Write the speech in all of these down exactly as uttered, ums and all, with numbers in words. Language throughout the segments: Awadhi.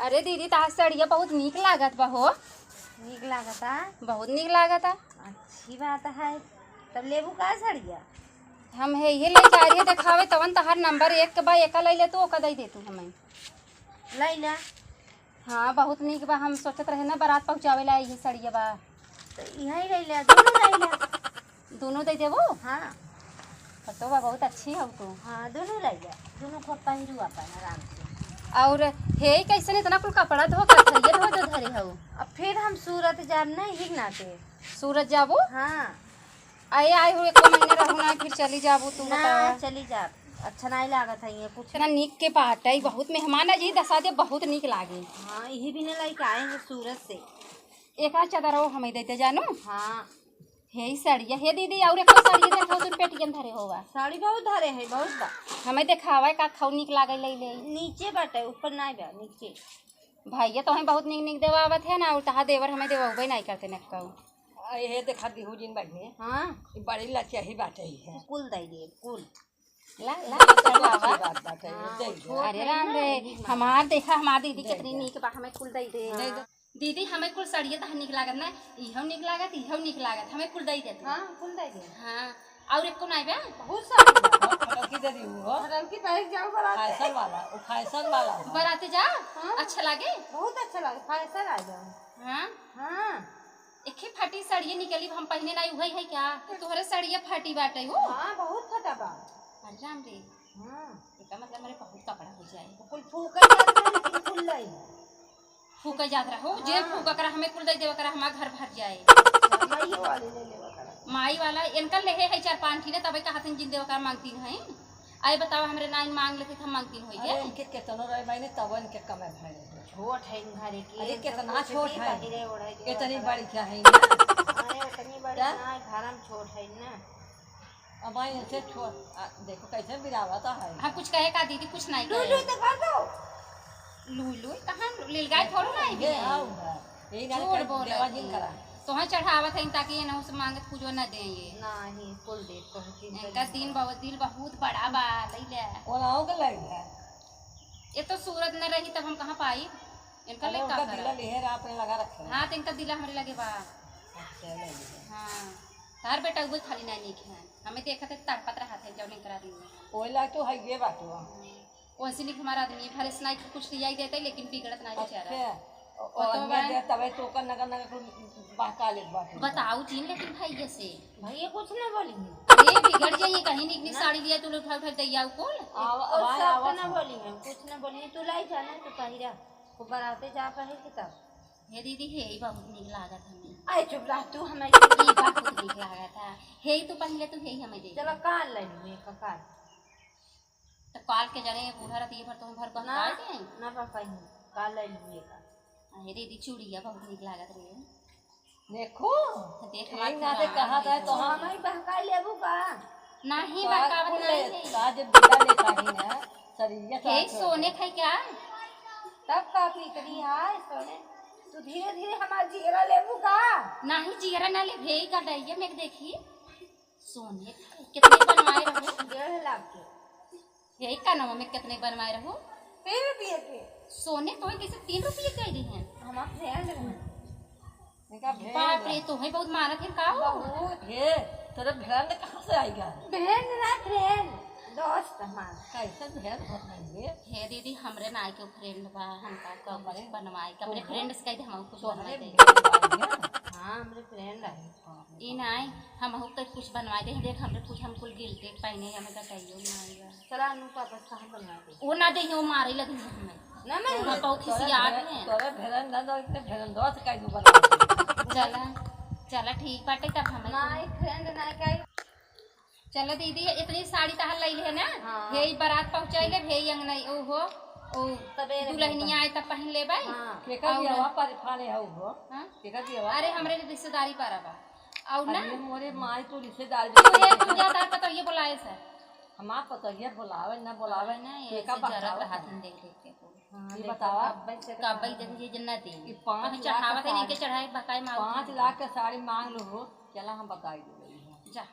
अरे दीदी, तहार सड़िया बहुत नीक लागत बा हो। नीक लागता? बहुत नीक लागता। अच्छी बात है। तब लेबू का सड़िया? हम हे, इहे लइके आ रही है देखावे, तवन तहार नंबर एक के बा, एका लइ ले तू, ओका दइ दे तू हमें। लइ ले। हाँ, बहुत नीक बा। हम सोचत रहे ना, बारात पहुँचावे ला इहे सड़िया बा। तो इहे लइ ले, दुनू लइ ले। दुनू दइ देबू? हाँ। तब तो बा, बहुत अच्छी हउ तू। हाँ, दुनू लइ ले, दुनू खूब पहिरू अपन आराम से। और हे कैसन इतना कुल कपड़ा धो के थरिये धो दे धरे हउ? अब फिर हम सूरत जाब ना, यही नाते। सूरत जाबू? हाँ। आए, आए हो, एको महीना रहू ना, फिर चली जाबू तू, ना, बता। चली जाब, अच्छा नाहीं लागत है ये कुछ। इतना नीक के बाटे, बहुत मेहमान आ जी, दसा दे, बहुत नीक लागे। हाँ, यही भी ना लइके आए हैं सूरत से। एक आध चादर हो हमें देते जानू। हाँ। हे ई साड़िया, हे दीदी, और एको साड़िया देखाओ, तुम पेटियन धरे होवा। साड़ी बहुत धरे है, बहुत बा। हमें देखावा, का खाऊ नीक लागे, ले ले। नीचे बाटे, ऊपर नाहीं बा, नीचे। भैया तो हमें बहुत नीक नीक देवावत है ना, और तहा देवर हमें देवावे नाहीं करते न कहू। आ, ये देखा दिहू जिन बहिने। हाँ। ई बड़ी लचही बाटे ही है। कुल दे दे, कुल। ला, ला, ये तो चढ़ावा। अच्छी बात बाटे, हाँ, दे दे। अरे राम रे, हमार देखा, हमार दीदी दे कितनी दे। नीक बा, हमें कुल दे दे। दे दे। दीदी, हमें कुल सड़िया तहा नीक लागत ना, इहो नीक लागत, इहो नीक लागत, हमें कुल दे दे तू। हाँ, कुल दे दे। हाँ, और एको नाई बा? बहुत सारी बा। फटकी दे दी वो। फटकी पहन जाओ बरात। फैशन वाला, वो फैशन वाला बा। बराते जा? हाँ। अच्छा लागे? बहुत अच्छा लागे, फैशन आ जाओ। हाँ? हाँ। एके फटी सड़िया निकली, हम पहिने नाई, उहइ है क्या? तो तोहरे सड़िया फटी बाटे हो? हाँ, बहुत फटा बा। अरे राम रे। हाँ। एका मतलब मेरे बहुत कपड़ा हो जाए। कुल फूकल जात रहे, लेकिन कुल लाई। फूके जात रहो, जे हाँ। फूक ओकरा हमें कुल दे दे, ओकरा हमार घर भर जाए। अच्छा, माई वाली ले लेवा करा। माई वाला, इनका लेहे है चार पाँच ठिने, तबे कहत हैं जिन देवा करा मांगती हैं। आए बताओ, हमरे नाइन मांग लेते, हम मांगती होई अरे, जे। इनके केतनो रहे बहिने, तब इनके कमे भरे। छोट है घरे की, अरे, इनका केतना कुछ छोट भी है। पहिरे ओढ़े के इतनी ओकरा। बड़ी क्या है ना? अरे, उतनी बड़ी क्या? ना, घर में छोट है ना। अब आई ऐसे छोड़, आ, देखो कैसे बिरावत है। हम कुछ कहे का दीदी, कुछ नहीं लुई कहे। लुई तो कर दो। लुई लुई कहाँ? लीलगाय थोड़ो ना है ये बिना। आओ है। यही गाड़ी झूठ कर बोलत देवा जिन है। करा। तोहे चढ़ावत है ताकि ये ना उसे मांगत कुछ ना दे ये। नहीं, कुल दे तो है, चिंता इनका नहीं दिन करो। बहुत, दिल बहुत बड़ा बा, लई ले। ओलाओ के लई ले। ये तो सूरत न रही तब हम कहाँ पाई? इनका अरे ले का उनका करा? दिला लिहे रहा, अपने लगा रखे हैं। हाँ, तो इनका दिला हमरे लगे बा। अच्छा, ले लिहे। हाँ, तार बेटा उबे खाली ना नीक है। हमें देखत है तड़पत रहत है जौन इनकरा दिन में। ओए ला तो है ये बात हुआ। वैसे नहीं हमारा आदमी है, भले से नहीं कुछ लिया ही देते, लेकिन बिगड़त नहीं बेचारा। अच्छा, ओ, ओ, पतो आदमी बा। दे तबे तो ओकर नगर नगर कुल बहका लेत बाटे। बताओ जिन, लेकिन भैया से। भैया कुछ ना बोली है। अरे बिगड़ जाइए कहीं, निक निक ना। साड़ी लिया तू उठा उठा दैया कुल। आव-, और आवाज सब तो आवत ना है। बोली है, कुछ ना बोली है, तू लाई जाना, तू पहिरा, वो बराते जा पहिर के तब। हे दीदी, हे ही बहुत नीक लागत हमें। आए चुप रह तू, हमें ई बहुत नीक लागत है। हे ही तू पहिन ले, तू हे ही हमें दे। चलो, काल ले लूँ, एक काल। तो काल के जरे बूढ़ा रहती है, भर तो हम भर ना, बहका दे। ना बहकाई हूँ, काल ले लूँ एक। हे दीदी, चूड़िया बहुत नीक लागत रहे। देखो, तो देख एक हमार नाते पुरान कहा था देखो। तो हम हमें बहका लेबू का? नहीं, का बहकावत कुल नहीं है। का जब बिया ले काहे ना, शरीरिया तो हे, आके सोने खाई क्या? तब का भीतरी है सोने? तू धीरे धीरे हमार जियरा लेबू का? नहीं, जियरा ना ले, भेई का डैया में देखी। सोने खाई, कितने बनवाए रहो? डेढ़ लाख के। यही का नाम में कितने बनवाए रहो? तीन रुपये के। सोने तोहे कैसे तीन रुपये कह दी हैं? हमार friend रहे। इनका भेड़ बाप रे, बा। तोहे बहुत मानत है का हो? बहुत। हे, तेरे friend कहाँ से आएगा? Friend ना, friend, दोस्त हमार। कैसे भेड़ होत है ये? हे दीदी, हमरे नाई के friend बा, हमका का कुछ हमारे बनवाए, के, अपने तोहरे friend से कह दे, हम कुछ तोहरे बनवा दे। भेड़ बा ये। हाँ, हमरे friend है। ई नाई, हम हो तो कुछ बनवा दे, देख, हमरे कुछ, हम कुल गिलते पहने, हमें का कहियो नाई बा। चला, अनु पापा से हम बनवा दे। वो ना दे, वो मारे लगी हमें। ना, मैं वहाँ ये पाऊ तोरे खिसियात भेड़, में। तोरे भेड़न ना दो, इतने भेड़न दो से काहे दू बना। चला, चला, ठीक बाटे, तब हमें ना, कोई एक friend ना काहे। चला दीदी, इतनी साड़ी तहार लई ले ना, हाँ। हे ई बारात पहुँचाई ले, हे ई अंगना, ओ हो, ओ सबेरे दुल्हनिया में आए तब पहन लेबै। हाँ। केकर और बियाहवा पर फाने हौ हो? हाँ? केकर बियाहवा अरे, पर? हमरे रिश्तेदारी पर बा। और ना? अरे, मोरे माई तो रिश्तेदार भी तू ये, तू जा, तार पतोहिए बुलाए से। हमार पतोहिया बुलावे ना बुलावे, आवे ना, ये एका ऐसे जरत बकावत रहत है। हन देख देख के। हाँ, ये देखो, बतावा। कब्बे से कब्बे कहाँ देख, ये जन्नत है। ये पाँच तुम्हें लाख चढ़ावत है, का इनके साड़ी, चढ़ाई बकाई मांग पाँच लो। लाख का साड़ी मांग लो हो, चला हम बताई दे रही हैं। जा।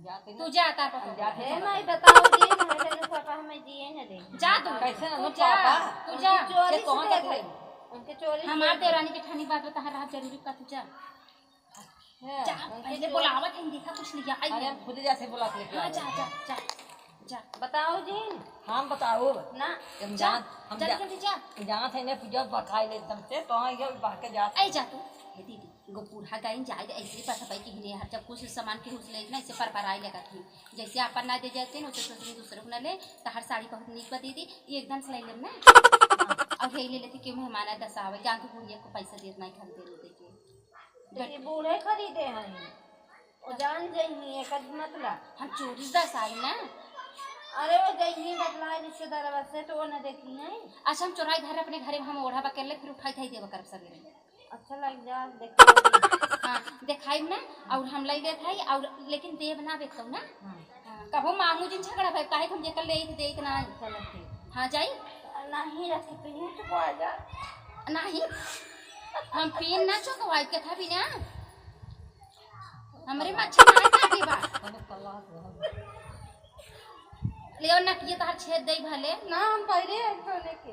जाते तू ना। जा, तार पतोहिया। जाते हे ना। माई, बताओ जी, हमें तो पापा हमें जिए न दे। जा तू। कैसे ना तू लो जा, पापा? तू जा। चोरी ये से कौन देख सा रही। हमके चोरी हमार किया। देवरानी जेठानी बात बता रहा जरूरी का तू जा। है, जा, हमके पहले चोरी। बोलावत है, देखा कुछ लिया आई अरे, है। हम खुद जाते बोला के लेके हाँ, आ जा, जाते। जा, जा, जा। बताओ जी। हम बताओ। ना, हम जा, जान, हम जल्दी, जा, जल्दी जा। जान थे ने पूजा बकाई ले एकदम से, तो हाँ, ये बह के जा। आई जा तू। हे दीदी, एगो बूढ़ा गाइन जाए, ऐसे ही बता पाई कि हिने हर जब कुछ सामान के हुस ले ना, ऐसे पर पर आए लगा थी। जैसे आपन ना दे जाते ना, तो सोचनी दूसरे को ना ले, तो हर साड़ी बहुत नीक बा दीदी, ये एकदम से ले लेम ना। और यही ले लेती कि मेहमान आ दस आवे, जान तो बुढ़िया को पैसा देत नहीं खरीदे नहीं देके। तो ये बूढ़े खरीदे हैं, वो जान जाइए, एक आध मत ला। हम चोरी दस आई ना। अरे वो जाइए बतला रिश्तेदार से, तो वो न देखी है। अच्छा, हम चोराई घर अपने घरे में हम ओढ़ा बकेले, फिर उठाई थाई देवा करब सवेरे। अच्छा लग जा, देखो। हाँ, देखाई ना, और हम लई लेत हई, और लेकिन देब ना बेचतौ ना। हाँ। हाँ, कबो मांगू जिन झगड़ा भाई, काहे तुम जेकर लेत देत ना। चलो ठीक। हाँ, जाई? नहीं रखी तो यहीं चुपा जा। नहीं, हम पीन ना चुकवाई के था भी ना। हमरे मच्छर ना काटे बा। ले और नकिया तहार छेद दई भले। ना, हम पहले एक तो लेके।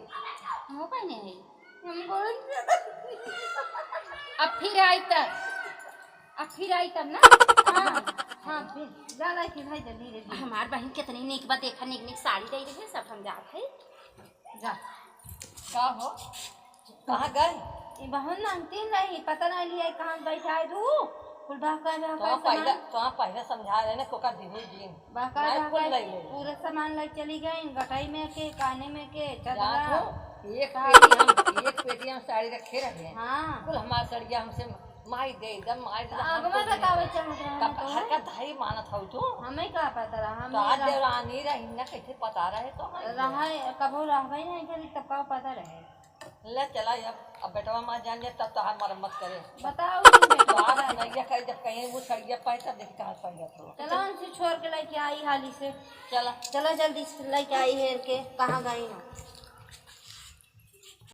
हम पहने हैं। हम बोल अब फिर आई तब, अब फिर आई तब ना। हाँ, हाँ, फिर जा लाई के भाई जल्दी रे। हमार बहिन कितनी नीक बा, देखा नीक नीक साड़ी दे रही है, सब हम जात है। जा। का हो? कहाँ गए? ई बहन नाम तीन रही, पता नहीं लिया कहाँ बैठा है तू। कुल बहका बहका तो पहले, सामान। तो पहले समझा रहे ना, कोका दिहू जी। बहका नहीं, बहका कुल ले ले। पूरा सामान ले चली गई, गटाई में के, काने में के, जात चदरा। हो, एक साड़ी। पेटी हम, एक पेटी हम साड़ी रखे रहे। हाँ। कुल हमार सड़िया हमसे माई दे दम, माई दे दम, अब हम मैं कुल बतावे नहीं। चाहत रहे तब तो। हर का धाई मानत हौ तू। हमें का पता रहा, तो हमें आज रहा। देवरानी रही ना, कैसे पता रहे तो हम रहा, कबो रहबे नहीं करी, तब का पता रहे। ले चला अब, अब बेटवा माँ जान जाए तब तोहार मरम्मत करे। बताओ तुम बेटवा तो आज का। सुनैया कहे जब कहीं वो सड़िया पाए तब देखी कहाँ सड़िया थोड़ा। चला उनसे छोड़ के लेके आई हाली से। चला। चला जल्दी से लेके आई हेर के, कहाँ गई ना।